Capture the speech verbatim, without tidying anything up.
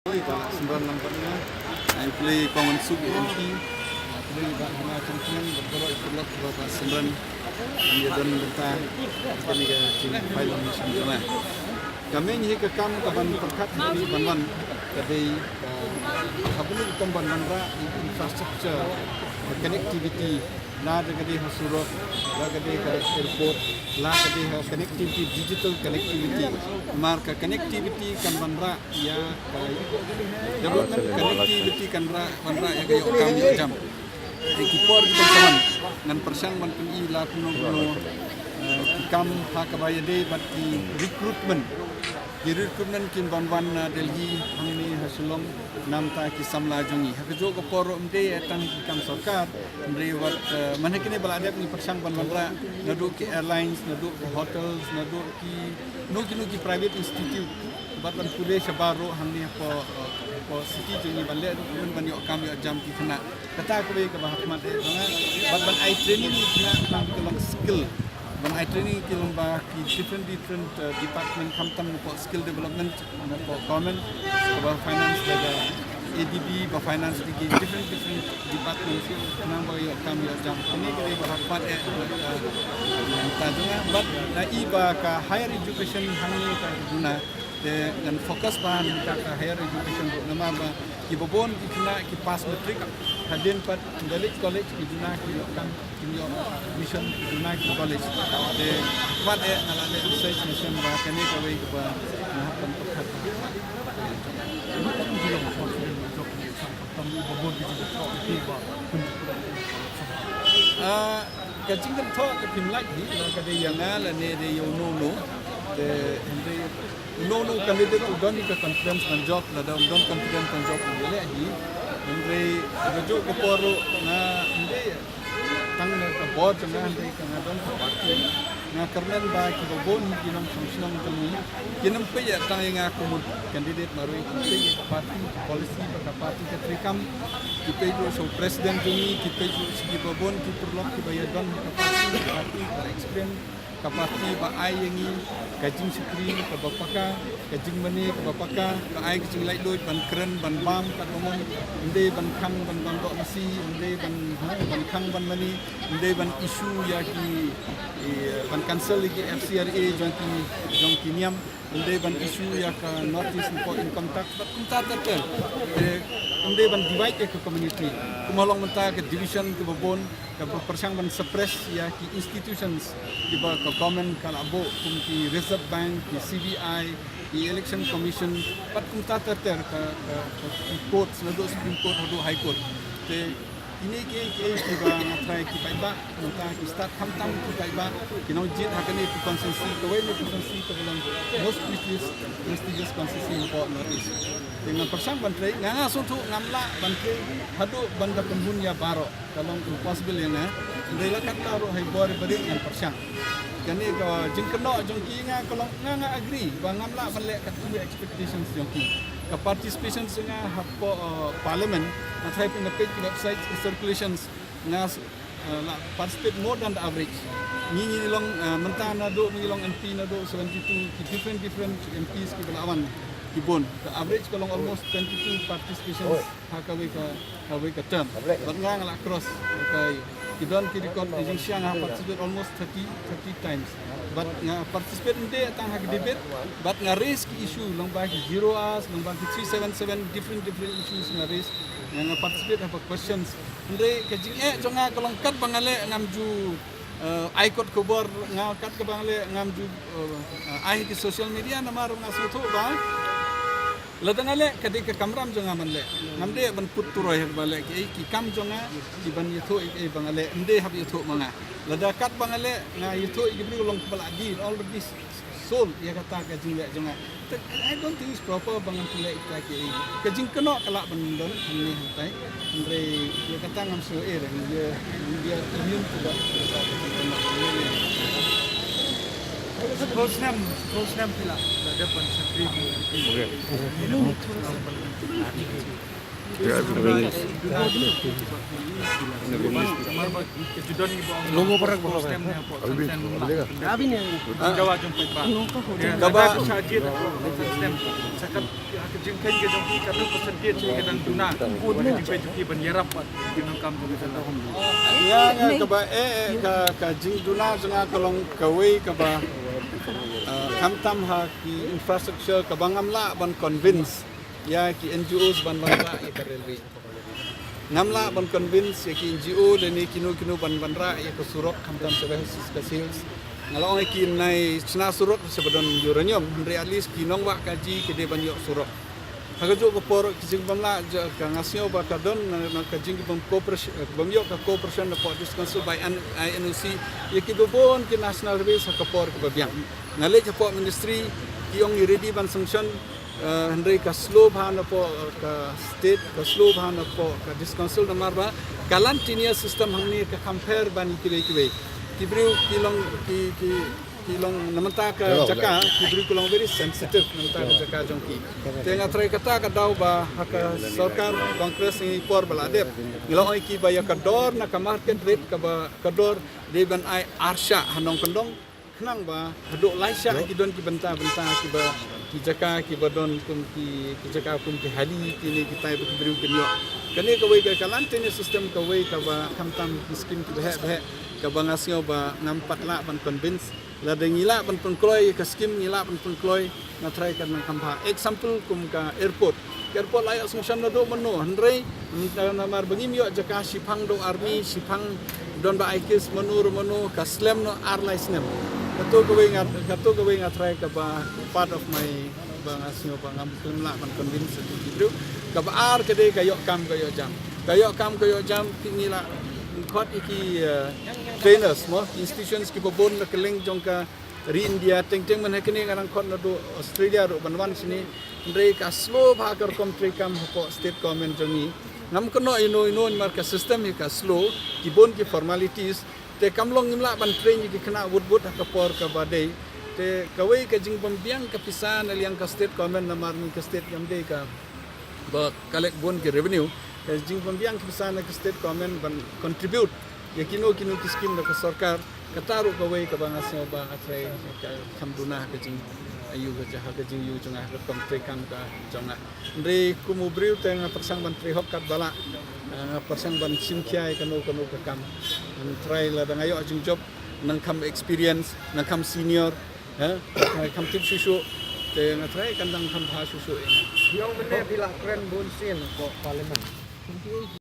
Ba la symran lang bad nga. Ai pli kong an suk em pi. Pli ba hana chang chang ba koro i pulak ba ba symran. Ni don benta. Kani ka ching pai long ni sum jama. Kami ni ka kam ka ban perkat ni ban wan. Ka dei ka hablu kam ban wan ra infrastructure connectivity. La da ka dei ha surok, la ka dei ha airport, la ka dei ha connectivity, digital connectivity. Mar ka connectivity kan ban ra ïa ka development, connectivity kan ra ban ra ïa ka ïoh kam ïoh jam. Te ki por ki ban saman ngan pyrshang ban pyni la kumno kumno ki kam ha kaba ïadei bad ki recruitment. Ki recruitment kin ban wan na Delhi hangne ha Shillong namta ki samla jong ngi. Ha kajuh ka por ruh ym dei tang ki kam sorkar. Hynrei wat man ha kine ba la dep ngi pyrshang ban wanrah naduh ki airlines, naduh ki hotels, naduh ki no ki no ki private institute. Bad ban pule shabar ruh hangne hapoh hapoh city jong ngi ban leh ruh ban ïoh kam ïoh jam ki khynnah. Kata kawei kaba ha khmat eh jong nga. Bad ban ai training ki khynnah ban ki long skill. Ban ai training ki long ba ki different different department khamtam hapoh skill development. Hapoh government, ba finance da A D B, ba finance da ki different different departments, nang ba ïoh kam ïoh jam. Kane ka dei ba ha khmat eh, eh, eh, ta jong nga, bad nga i ba ka higher education hangne ka duna, te ngan focus ba nangta ka higher education ruh namar ba kiba bun ki khynnah ki pass matric hadien pat ki da leit college ki duna ki ïoh kam. Ki ïoh admission ki duna ki college. Te pat eh nga la leh research mission ba kane kawei kaba nga hap ban pyrkhat. Ah, ka jingkynthoh ka phim lait hi, la ka dei ïa nga lane dei ïa uno uno. Te hynrei uno uno u candidate u don ïa ka confidence ban jop, lada um don confidence ban jop u ïaleh hi. Hynrei ka juh ka por ruh nga hynrei tang na ka bor jong nga hynrei ka nga don ka party. Nga kyrmen ba kiba bun ki nongshong shnong jong ngi kin ym peit ïa tang ïa nga kum u candidate marwei, ki peit ïa ka party, ka policy bad ka party ka treikam. Ki peit ruh sha u president jong ngi, ki peit ruh sha kiba bun ki paralok kiba ïadon ha ka party, ka party ka experience. Ka party ba ai ïa ngi ka jingshakri kaba paka, ka jingmane kaba paka, ka ai ka jinglaitluid ban kren ban bam katba mon, ym dei ban khang ban bam doh masi, ym dei ban, ha, ban khang ban mane, ym dei ban issue ïa ki, i, ban cancel ïa ki F C R A jong ki, jong ki niam, ym dei ban issue ïa ka notice hapoh income tax, bad kumta ter ter. Te ym dei ban divide ïa ka community. Kum ha long mynta ka division kaba bun, kaba pyrshang ban suppress ïa ki institutions kiba ka government ka la buh kum ki Reserve Bank, ki C B I, ki Election Commission, bad kumta ter ter ka, ka, ka ki courts, naduh Supreme Court haduh High Court. Te kine kiei kiei kiba nga tharai ki paidbah mynta ki stad khamtam ki paidbah ki nongjied ha kane ka constituency, kawei na constituency kaba long most prestigious, prestigious constituency hapoh North East. Te nga pyrshang ban trei, nga nga sngewthuh ngam lah ban trei haduh ban da pynhun ïa baroh. Ka long impossible ïa nga. Hynrei la katba ruh ha i bor i barit ngan pyrshang. Kane ka jingkynnoh jong ki nga ka long nga nga agree ba ngam lah ban leh katkum ki expectations jong ki. Ka participation jong nga hapoh, uh, parliament, nga tharai phi na page ki website ki circulations nga, uh, la participate more than the average. Ngi ngi long, uh, mynta naduh ngi long M P naduh seventy-two ki different different M Ps kiba la wan ki bun. The average ka long almost twenty-two participations ha kawei ka, kawei ka term. Bad nga nga la cross. Okay. Ki don ki record, ki jingshisha nga participate almost thirty, thirty times. Bad nga participate ym dei tang ha ki debate, bad nga raise ki issue lyngba ki zero hours, lyngba ki three seven seven, different different issues nga raise. Nga, nga participate ha ka questions. Hynrei ka jingeh jong nga ka long katba nga leh ngam ju, eh, ai kot khubor, nga katba nga leh ngam ju, eh, ai ha ki social media namar nga sngewthuh ba lada nga leh ka dei ka kamram jong nga ban leh. Ngam dei ban put turoi ha kaba leh kiei ki kam jong nga, ki ban ïathuh ïa kiei ba nga leh, ym dei hap ïathuh ma nga. Lada katba nga leh nga ïathuh ïa ki briew long kaba la die, already sold ïa kata ka jingleh jong nga. Te I don't think it's proper ba ngan pynleh ïa kita kiei. Ka jingkynnoh ka lah ban don hangne hangtai. Hynrei ïa kata ngam sngewsih re, ïa, ïa immune to that, to that, to that. Sepnam, sepnam phi lah, da dep ban shakri. Okay. Logo para ko. Kaba ka jingkheiñ ka jong ki ka dang duna ka jingkheiñ jong ki ban ïarap bad ki nongkam jong ki. Ïa, ïa, kaba eh, eh, ka, ka jingduna jong nga ka long kawei kaba, eh, khamtam ha ki infrastructure kaba ngam lah ban convince ïa ki N G Os ban wanrah ïa ka railway. Ngam lah ban convince ïa ki N G O lane kino kino ban wanrah ïa ka surok khamtam sha West Khasi Hills. Nga la ong ïa ki, nai shna surok sha ba don uranium, hynrei at least ki nongwah kaji ki dei ban ïoh surok. Ha kajuh ka por ka jingbym lah jong ka, nga sngew ba ka don na, na ka jingbym cooperation, eh, bym ïoh ka cooperation na pdeng District Council bad I N O C ïa kiba bun ki National Highways ha ka por kaba biang. Nga leit hapoh Ministry, ki ong i ready ban sanction, eh, hynrei ka slow bha na pdeng, eh, ka state, ka slow bha na pdeng ka District Council namar ba ka land tenure system hangne ka compare ban kiwei kiwei. Ki briew ki long, ki, ki ki long na bynta ka jaka, ki briew ki long very sensitive na bynta ka jaka jong ki. Te nga tharai kata ka daw ba ha ka sorkar Congress ngi por ba la dep, ngi la ong ïa ki ba ïa ka dor na ka market rate kaba ka dor dei ban ai ar shah ha nongkyndong, khnang ba haduh lai shah ki don ki bynta bynta kiba, ki jaka kiba don kum ki, ki jaka kum ki hali kine kitai ba ki briew kin ïoh. Kane kawei ka, ka land tenure system kawei kaba khamtam ki skim kiba heh ba heh kaba nga sngew ba ngam pat lah ban convince. Lada ngi lah ban pynkloi ïa ka skim, ngi lah ban pynkloi, nga tharai kan nang kham bha. Example kum ka airport. Ka airport la ïoh sanction naduh mynno, hynrei namar ba ngim ïoh jaka, shiphang don army, shiphang don ba ai case mano re mano, ka slem noh ar lai snem. Kato kawei nga, kato kawei nga tharai kaba part of my, ba nga sngew ba ngam, ngam lah ban convince ïa ki briew. Kaba ar ka dei ka ïoh kam ka ïoh jam. Ka ïoh kam ka ïoh jam, ki ngi la khot ïa ki, eh, trainers mo, institutions kiba bun na kylleng jong ka ri India, teng teng mynta kane nga dang khot naduh Australia ruh ban wan shane. Hynrei ka slow bha ka rukom treikam hapoh state government jong ngi. Ngam kynnoh ïano ïano namar ka system hi ka slow, ki bun ki formalities. Te kam long ngim lah ban train ïa ki khynnah wut wut ha ka por kaba dei. Te kawei ka jingbym biang ka pisa na liang ka state government namar ngi ka state ngim dei kaba collect bun ki revenue. Ka jingbym biang ka pisa na ka state government ban contribute ïa kino kino ki skim na ka sorkar. Kata ruh kawei kaba nga sngew ba nga tharai ka kham duna ha ka jingïoh ka jaka, ha ka jingïoh jong nga, ha ka kam treikam ka jong nga. Hynrei kum u briew te nga pyrshang ban trei hok katba lah. Nga pyrshang ban shim khia ïa kano kano ka kam. Nga tharai lada nga ïoh jingjop, nang kham experience, nang kham senior, ha, nang kham tip shuh shuh. Te nga tharai kan dang kham bha shuh shuh ïa nga. Ïa, mynne phi la kren bun sien hapoh Parliament.